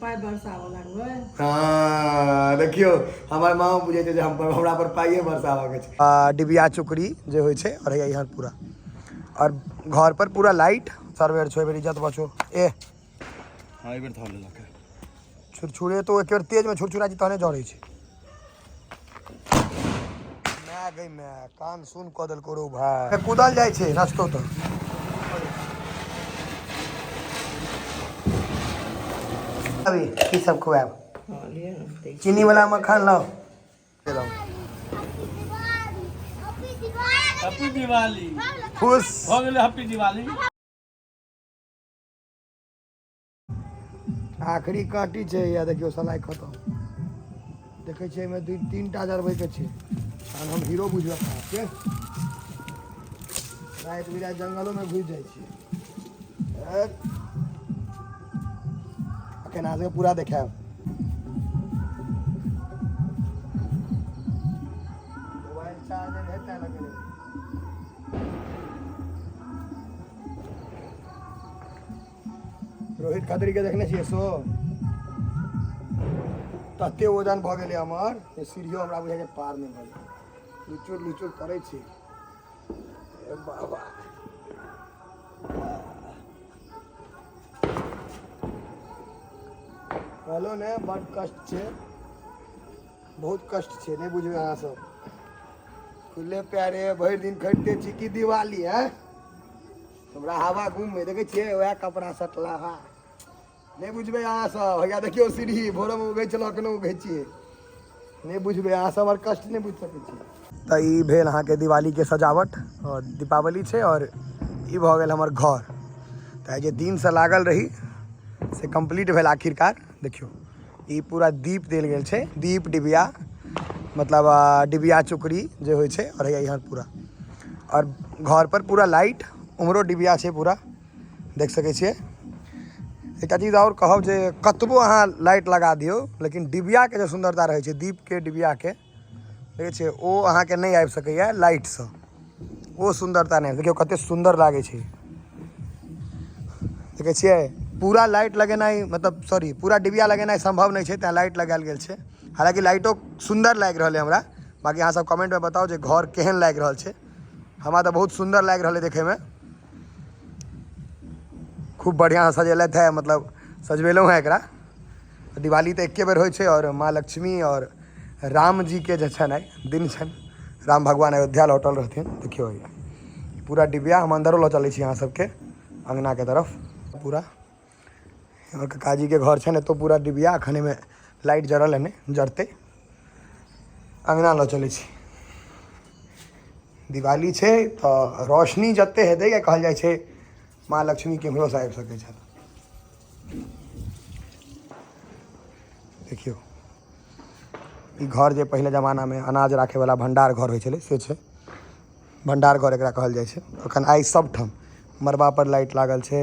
पाइ बरसाबऽ लागबै। हाँ, देखियौ हमर माँ बुझै छै जे हम पर हमरा पर पाइए बरसाबऽ के छै। आ, डिबिया चुकरी जे होइ छै और हैया इहर पूरा और घर पर पूरा लाइट सर्वेर छो एहि बेर इज्जत बचो ए। हाँ, एहि बेर धऽ लेलक। छुरछुरे तो एक बेर तेज में छुरछुरा छी तहने जरै छै। My गई my, कान सुन कऽ देलको रौ भाय। कूदल जाइ छै रस्तो तऽ। अभी की सब खुआएब? चीनी वाला मक्खन लाओ। हैप्पी दिवाली। खुश भऽ गेलै हैप्पी दिवाली। आखिरी काँटी छै या देखियौ सलाइ खतम। देखै छियै एहिमे दू तीन टा जरबैके छै, तहन हम हीरो बुझबै अपना आपके। राति बिराति जंगलोमे घुसि जाइ छियै। एखन अहाँ सबके पूरा देखायब। मोबाइल चार्ज नहि हेतै लगेबै। रोहित खत्री के देखने छियै सो तते वजन भऽ गेलै हमर जे सीढ़ियो हमरा बुझाइ छै पार नहि भऽ गेल। लुचुर लुचुर करै छी। ए बाबा, कहलो ने बड कष्ट छै, बहुत कष्ट छै, नहि बुझबै अहाँ सब। खुले प्यारे भरि दिन खटिते छी कि दिवाली है हमरा हवा घूममे देखै छियै वएह कपड़ा सटलाहा, नहि बुझबै अहाँ सब। हैया देखियौ सीढ़ी, भोरमे उगै छलहुँ, एखनो उगै छियै। नहि बुझबै अहाँ सब, हमर कष्ट नहि बुझि सकै छियै। तऽ ई भेल अहाँके दिवालीके सजावट और दीपावली छै और ई भऽ गेल हमर घर। तऽ आइ जे दिनसँ लागल रही से कम्प्लीट भेल आखिरकार। देखियौ ई पूरा दीप देल गेल छै, दीप डिबिया, मतलब डिबिया चुकरी जे होइ छै। और हैया इहाँ पूरा और घर पर पूरा लाइट, उम्हरो डिबिया छै पूरा, देख सकै छियै। एकटा चीज आओर कहब जे कतबो अहाँ लाइट लगा दियौ लेकिन डिबियाके जे सुन्दरता रहै छै, दीपके डिबियाके देखै छियै, ओ अहाँके नहि आबि सकैए लाइटसँ, ओ सुन्दरता नहि। देखियौ कते सुन्दर लागै छै, देखै छियै। पूरा लाइट लगेनाइ मतलब सॉरी पूरा डिबिया लगेनाइ सम्भव नहि छै, तैँ लाइट लगायल गेल छै। हालाँकि लाइटो सुन्दर लागि रहल अइ हमरा। बाँकी अहाँ सब कमेंटमे बताउ जे घर केहन लागि रहल छै। हमरा तऽ बहुत सुन्दर लागि रहल अइ देखैमे, खूब बढ़िआँसँ सजेलथि है, मतलब सजबेलहुँ हेँ एकरा। दिवाली तऽ एके बेर होइ छै और माँ लक्ष्मी और राम जी के जे छनि आइ दिन छनि, राम भगवान अयोध्या लौटल रहथिन। देखियौ पूरा डिबिया, हम अन्दरो लऽ चलै छी अहाँ सबके अङ्गनाके तरफ। पूरा हमर काकाजीके घर छनि, एतौ पूरा डिबिया, एखन एहिमे लाइट जरल है नहि जरतै। अङ्गना लऽ चलै छी। दिवाली छै तऽ रोशनी जते हेतै, या कहल जाइ छै माँ लक्ष्मी केम्हरोसँ आबि सकै छथि। देखियौ ई घर जे पहिले जमानामे अनाज राखैवला भण्डार घर होइ छलै से छै, भण्डार घर एकरा कहल जाइ छै। एखन आइ सबठाम मड़बापर लाइट लागल छै,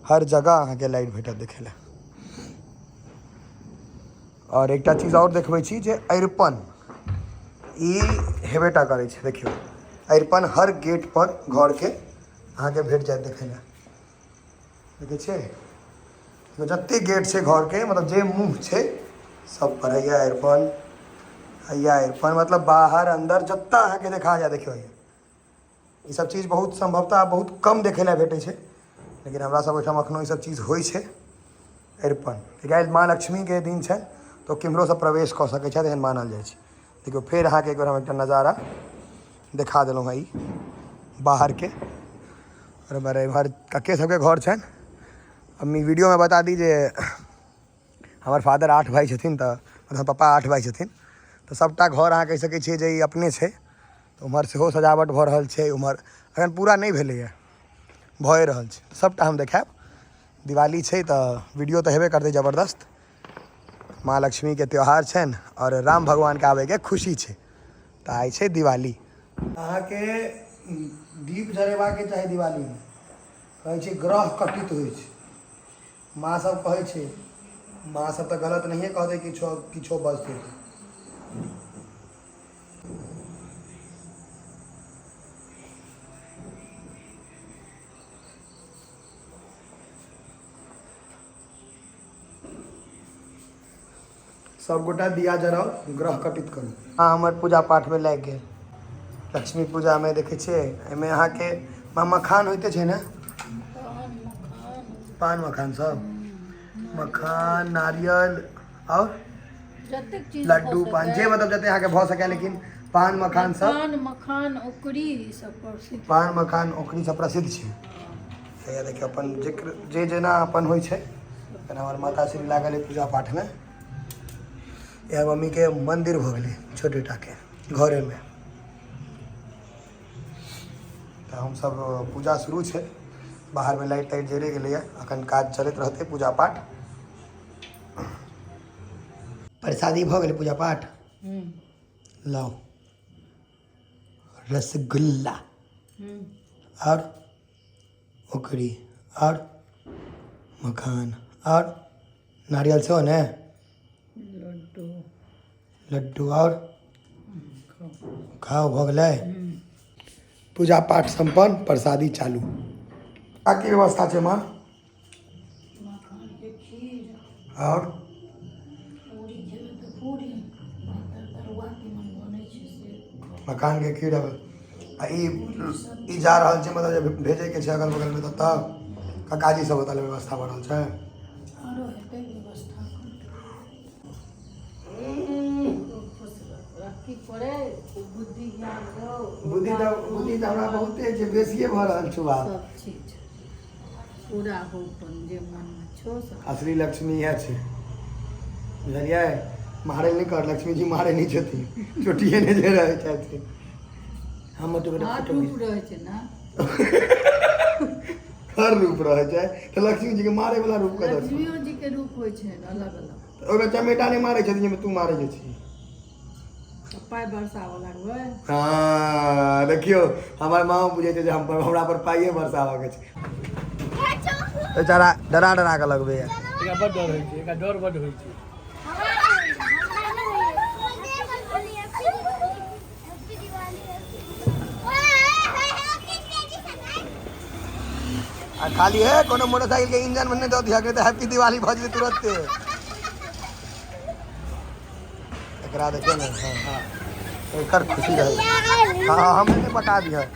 हर जगह अहाँके लाइट भेटत देखै लए। आओर एकटा चीज आओर देखबै छी जे अरिपन ई हेबेटा करै छै। देखियौ अरिपन हर गेटपर घरके अहाँके भेट जायत देखै लए। देखै छियै जते गेट छै घरके, मतलब जे मुँह छै सब पर हैया अरिपन, हैया अरिपन, मतलब बाहर अन्दर जतऽ अहाँके देखा जाय। देखियौ हैया ई सब चीज बहुत सम्भवतः बहुत कम देखै लए भेटै छै, लेकिन हमरा सब ओहिठाम एखनो ई सब चीज होइ छै अरिपन। किएकि माँ लक्ष्मीके दिन छनि तऽ केम्हरोसँ प्रवेश कऽ सकै छथि, एहन मानल जाइ छै। देखियौ फेर अहाँके एक बेर हम एकटा नजारा देखा देलहुँ हँ ई बाहरके। और एम्हर एम्हर कक्के सबके घर छनि। हम ई वीडियोमे बता दी जे हमर फादर 8 भाइ छथिन, तऽ मतलब पप्पा 8 भाइ छथिन, तऽ सबटा घर अहाँ कहि सकै छियै जे ई अपने छै। तऽ उम्हर सेहो सजावट भऽ रहल छै, उम्हर एखन पूरा नहि भेलैए, भए रहल छै। सबटा हम देखायब। दिवाली छै तऽ वीडियो तऽ हेबे करतै जबरदस्त। माँ लक्ष्मीके त्यौहार छनि और राम भगवानके आबैके खुशी छै, तऽ आइ छै दिवाली। अहाँके दीप जरेबाके चाही दिवालीमे, कहै छै ग्रह कटित होइ छै, माँ सब कहै छै। माँ सब तऽ गलत नहिए कहतै, किछो किछो बजतै। सबगोटा दिया जराउ, ग्रह कटित करू। हाँ, हमर पूजा पाठमे लागि गेल। लक्ष्मी पूजामे देखै छियै, एहिमे अहाँके मखान होइते छै ने? पान मखान सब, मखान, नारियल आओर जतेक चीज लड्डू, पान, जे मतलब जते अहाँके भऽ सकै, लेकिन पान मखान सब। पान मखान ओकरी ई सब प्रसिद्ध। पान मखान ओकरी सब प्रसिद्ध छै। तऽ देखियौ, अपन जेकर जे जेना अपन होइ छै तेना हमर माता श्री लागल है पूजा पाठमे। इएह मम्मीके मन्दिर भऽ गेलै छोटे टाके घरेमे। तऽ हमसब पूजा शुरू छै, बाहरमे लाइट ताइट जरि गेलैए, अखन काज चलैत रहतै पूजा पाठ। प्रसादी भऽ गेलै पूजा पाठ। लाउ रसगुल्ला आओर ओकरी आओर मखान आओर नारियल सेहो ने। लड्डू। लड्डू आओर खाओ, भऽ गेलै पूजा पाठ सम्पन्न, प्रसादी चालू। आ की व्यवस्था छै माँ? मखानके खीर। आओर? पूरी खेबै तऽ पूरी, नहि तऽ तरुआ तीमन बनै छै से। मखानके खीर आ ई ई जा रहल छै, मतलब जे भेजैके छै अगल बगलमे तऽ ककाजी सब ओतऽ व्यवस्था भऽ रहल छै। आरो हेतै व्यवस्था। खूब खुश रह, तरक्की करे, खूब बुद्धि ज्ञान दौ। बुद्धि तऽ हमरा बहुते छै, बेसिए भऽ रहल छौ आब। सब चीज पूरा हो, अपन जे मनमे छौ सब। असली लक्ष्मी इएह छै, बुझलियै? मारै नहि कर, लक्ष्मी जी मारै नहि छथिन, चोटिए नहि जे रहै छथिन। हम तऽ हर फोटो रूप रहै छै ने। हर रूप रहै छै तऽ लक्ष्मी जी के मारै वाला रूप कतऽ छै? लक्ष्मियो जी के रूप होइ छै अलग अलग। ओहिमे चमेटा नहि मारै छथिन जाहिमे तू मारै जे छी। तऽ पाइ बरसाबऽ लागबै। हँ, देखियौ, हमर माँ बुझै छै जे हम पर हमरा पर पाइए बरसाबऽ के छै। बेचारा डरा डरा कऽ लगबैया। एकरा बड डर होइ छै, एकरा डर बड होइ छै। आ खाली है कोनो मोटरसाइकिल के इंजन में नहि दऽ दिहक, नहि तऽ हैप्पी दिवाली भऽ जेतै तुरन्ते। एकरा देखियौ ने, हँ हँ, एकर खुशी रहै। हँ, हमे नहि पका दिहक।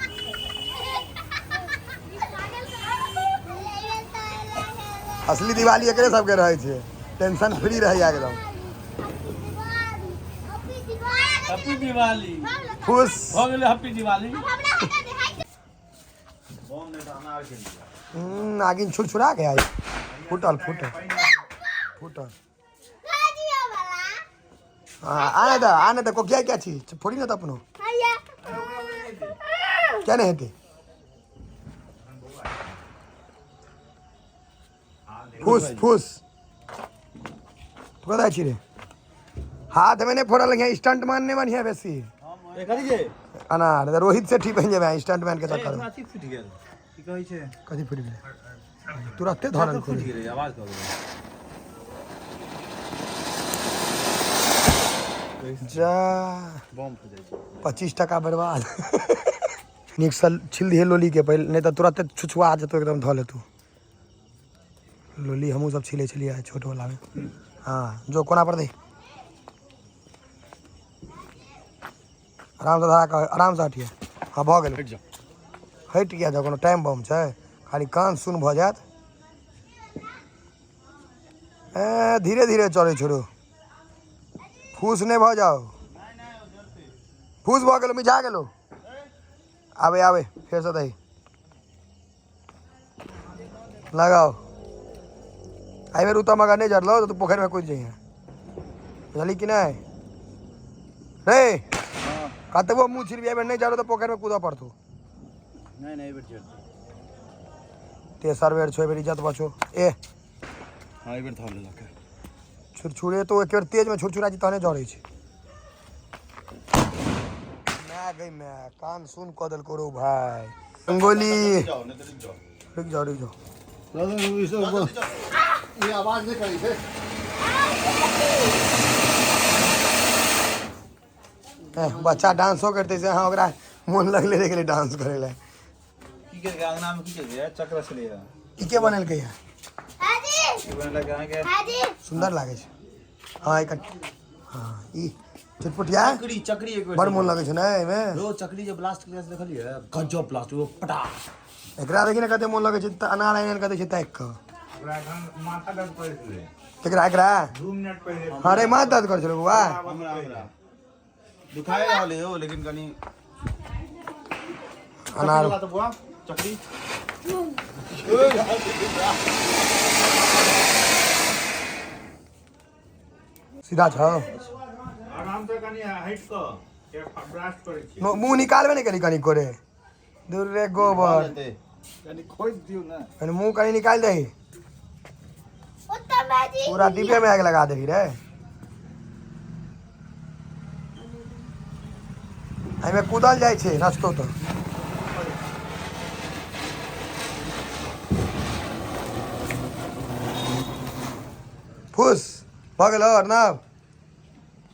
असली दिवाली एकरे सबके रहै छै, टेंशन फ्री रहैया एकदम। हैप्पी दिवाली। खुश भऽ गेलै हैप्पी दिवाली। नागिन छुरछुरा गया, फूटल फूटल फूटल। हाँ, आने दे, आने दे। को क्या क्या चीज फोड़ी ना तो अपनो क्या नहीं हेतै। फूस फूस, तू कतऽ छी रे? हाथमे नहि फोड़ल है, स्टंट मैन नहि बनिहे बेसी। कथी छै? अनार। रोहित सेठी बनि जेबै स्टंट मैन के चक्कर में। अथी फूटि गेल, की कहै छै? कथी फूटि गेलै? तुरते धरल। फूटि गेलै, आवाज कऽ गेलै। जा। बम फूटै छै। 25 टका बर्बाद। नीकसँ छिल दिहे लोलीके पहिले, नहि तऽ तुरते छुछुआ जेतौ एकदम। धऽ लेतौ लोली। हमहूँ सब छिलै छलियै छोट वलामे। हँ, जो कोना पर दे, आरामसँ धरा कऽ, आरामसँ हटिए। हँ, भऽ गेलै। हटि जाओ। हटि गया जाओ, कोनो टाइम बम छै? खाली कान सुन भऽ जायत। ए, धीरे धीरे चलै छोड़ो, फूस नहि भऽ जाओ। फूस भऽ गेलो, मिझा गेलो। आबे आबे, फेरसँ दही लगाओ। एहि बेर उत्तम अगर नहि जरलो तऽ तू पोखरिमे कूदि जइहे, बुझली कि नहि रे? कतबो मुँह छिड़बी, एहि बेर नहि जरलो तऽ पोखरिमे कूदऽ पड़तौ। नहि नहि, एहि बेर जरतै। तेसर बेर छो, एहि बेर इज्जत बचो ए। हँ, एहि बेर धऽ लेलक। छुरछुरे तो एक बेर तेजमे छुरछुरा छी तहने जरै छै। माय गई माय, कान सुन कऽ देलको रो भाय रंगोली। जाओ, नहि तऽ रुकि जाओ। रुक जाओ, रुक जाओ। ई आवाज नहि करै छै। बच्चा डांसो करते से। हाँ, ओकरा मोन लगले रहि गेलै डांस करै लए। की केलकै अंगनामे? की केलकै? चक्र छलैए। ई के बनेलकै है? की बनेलक अहाँके? सुन्दर लागै छै। हाँ, एकर हँ, ई चुटपुटिया चकरी चकरी एक बेर बड़ मोन लगै छै ने एहिमे। रो चकरी जे ब्लास्ट केलक से देखलियै, गजब ब्लास्ट ओ पटा। एकरा देखी ने कते मोन लगै छै, तऽ अनार आनि आनि कऽ दै छै ताकि कऽ। ओकरा एखन माथा दर्द करै छलै। केकरा एकरा? 2 मिनट पहिले। अरे, माथ दर्द करै छलै बौआ? हमरा हमरा दुखाए रहल है लेकिन कनि अनार तऽ बुआ चकरी। सीधा छौ। आराम से कनि हटि कऽ ब्लास्ट करै छियै। मुँह निकालबे नहि करी कनि कोरे दूर रे गोबर। कनि खोजि दियौ ने। कनि मुँह कनि निकालि दही, पूरा डिब्बे में आगि लगा देही रे। एहिमे कूदल जाइ छै रस्तो तऽ। फुस भऽ गेल अर्णव।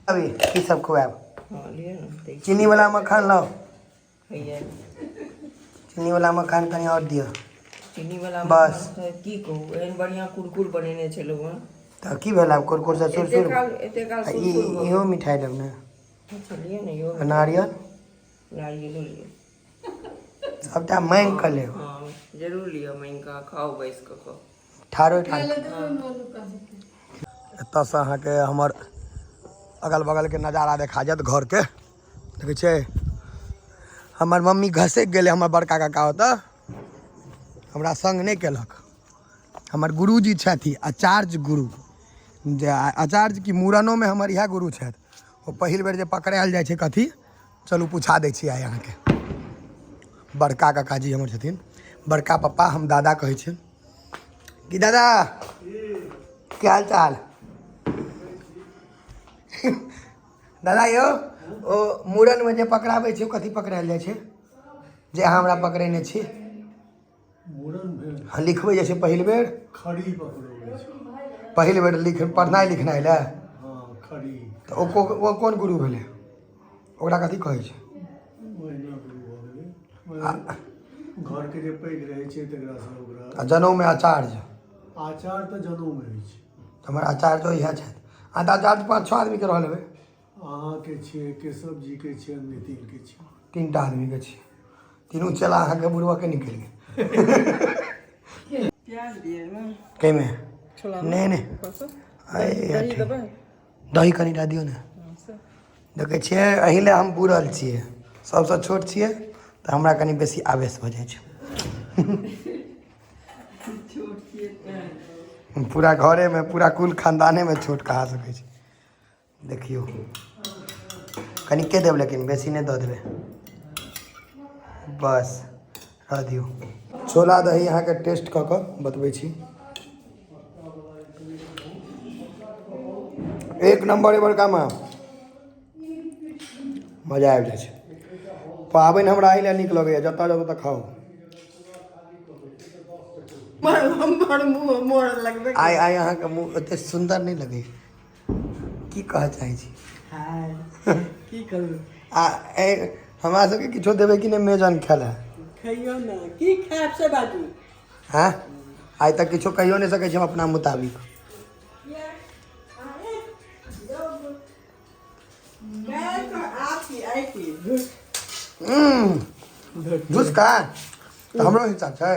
अभी की सब खुआएब? हँ, लिअ ने दै छी। चीनी वाला मखान लाउ। होइए। चीनी वाला मखान कनि आओर दिअ। चीनी वाला। बस। मखान तऽ की कहू, एहन बढ़िआँ कुरकुर बनेने छलहुँ हँ। तऽ की भेल आब कुरकुर से एते सुरसुर? काल एते काल आ ई सुरसुर भऽ इहो मिठाइ लेब ने? गेल। अच्छा, लिअ ने इहो। आ नारियल? नारियलो लिअ। सबटा मांगि कऽ लेब। हँ, जरूर लिअ, मांगि कऽ खाउ बैस कऽ खाउ। ठाढ़ो ठाढ़। एतऽसँ अहाँके हमर अगल बगलके नजारा देखा जायत घरके। देखै छियै, हमर मम्मी घसकि गेलै। हमर बड़का काका ओतऽ हमरा संग नहि केलक। हमर गुरुजी छथि आचार्य गुरु, जे आचार्य की मूड़नोमे हमर इएह गुरु छथि। ओ पहिल बेर जे पकड़ायल जाइ छै कथी, चलू पुछा दै छी आइ अहाँके। बड़का काकाजी हमर छथिन, बड़का पप्पा, हम दादा कहै छियनि। की दादा, की हाल चाल? दादा यौ, ओ मूड़नमे जे पकड़ाबै छै, ओ कथी पकड़ायल जाइ छै जे अहाँ हमरा पकड़ेने छी? मूड़न भेल? हाँ, लिखबै जाइ छै पहिल बेर। खड़ी पकड़बै छै। पहिल बेर लिख पढ़नाइ लिखनाइ लए? हँ, खड़ी। तऽ ओ कोन गुरु भेलै? ओकरा कथी कहै छै? ओहिना गुरु भऽ गेलै। घरके जे पैघ रहै छै तकरासँ ओकरा। आ जनउमे आचार्य? आचार तऽ जनउमे होइ छै। हमर आचार्य इएह छथि। अहाँ तऽ आचार्य पाँच छओ आदमीके रहल हेबै। अहाँके छियै, केशव जीके छियनि, नितिनके छियै। तीन टा आदमीके छियै। तीनू चेला अहाँके बुढ़बके निकलि गेल। प्याज दिअ ने। कैमे? छोला। नहि नहि, अइ ठीक। दही कनिटा दियौ ने। देखै छियै, एहि लए हम बुरल छियै। सबसँ छोट छियै तऽ हमरा कनि बेसी आवेश भऽ जाइ छै। पूरा घरेमे, पूरा कुल खानदानेमे छोट कहा सकै छै। देखियौ, कनिके देब लेकिन बेसी नहि दऽ देबै। बस, रह दियौ। छोला दही अहाँके टेस्ट कऽ कऽ बतबै छी। एक नम्बर है बड़का माँ। मजा आबि जाइ छै। पाबनि हमरा एहि लए नीक लगैए, जतऽ जाउ ततऽ खाउ। हमर मुँह मोड़ लगबै। आइ आइ अहाँके मुँह ओते सुन्दर नहि लगैए। की कहऽ चाहै छी? हाय, की करू? आ हमरा सबके किछो देबै कि नहि मेजन खाय लए? खैयौ ने, की खायब से बाजू। हँ, आइ तक किछो कहियो नहि सकै छी हम अपना मुताबिक। आब की, आइ की? झुसका तऽ हमरो हिस्सा छै।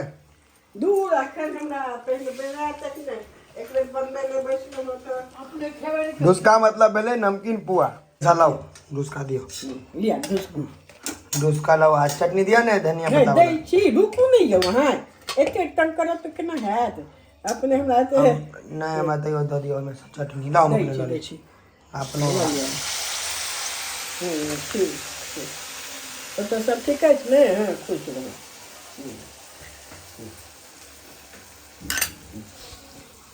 दूर, अखन हमरा पहिले बेरा तक ने एक बेर बनबै लए बैसलहुँ तऽ अपने खेबै ने। ढुसका मतलब भेलै नमकीन पुआ। अच्छा, लाउ, ढुसका दियौ। लिअ ढुसकू। ढुसका लाउ आ चटनी दिअ ने धनिया पत्ता दै वाला। छी, रुकू नहि यौ। अहाँ एते तंग करब तऽ केना हैत? अपने हमरा एते नहि, हमरा तैयो दऽ दियौ ओहिमे सँ चटनी। लाउ, हम दै अपने छी। लऽ दै लै छी। छी अपनो। लिअ। ठीक ठीक। ओतऽ सब ठीक अछि ने? हँ, खुश रहू।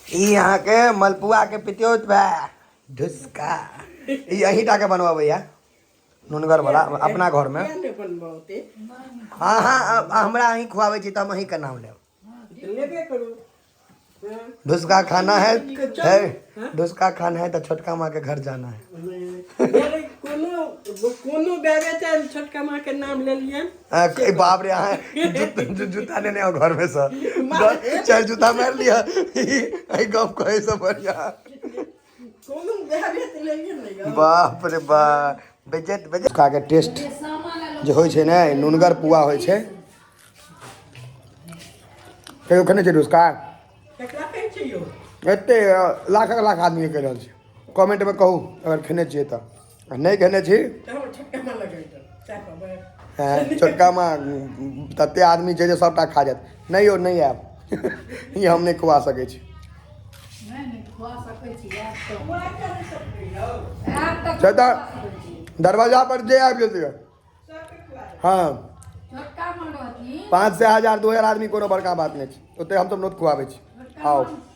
ई अहाँके मलपुआ के पितियौत भाय ढुसका। ई अहीं टा के बनबैया नुनगर वाला अपना घर में। किया नहि बनबौते? हाँ हाँ, हमरा अहीं खुआबै छी तऽ हम अहीं के नाम लेब। लेबे करू, हँ। ढुसका खाना है है ढुसका खाना है तो छोटका माँ के घर जाना है। अरे, कोनो कोनो बेरे तऽ छोटका माँ के नाम लेलियनि। बाप रे, अहाँ जूता लेने आओ घर में से। चारि जूता मारि लिअ। एहि गप कहै से बढ़िया। कोनो बेहरियत लेलियै ने यौ। बाप रे बाप, बेजत बेजत के टेस्ट जे सामान लोक जे होइ छै ने, नुनगर पुआ होइ छै। कहियो खेने छै डुसका? केकरा कहै छै यौ? एते लाखक लाख आदमी कहि रहल छै। कमेंटमे कहू अगर खेने छियै तऽ, आ नहि खेने छी तऽ हमर छोटका माँ लगै छै चाय पबै। हँ, छोटका माँ तते आदमी छै जे सभटा खा जायत। नहि यौ, नहि आयब, ई हम नहि खुआ सकै छी। नहि नहि, खुआ सकै छी, आयब तऽ। खुआ किया नहि सकबै यौ? आयब तऽ। से तऽ खुआ सकै छी। दरवाजा पर जे आबि जेतै। सबके खुआ देबै। हँ। छोटका माँ रहथिन। 500, 1000, 2000 आदमी कोनो बड़का बात नहि छै ओते, हमसभ नोत खुआबै छी। छोटका आउ। माँ।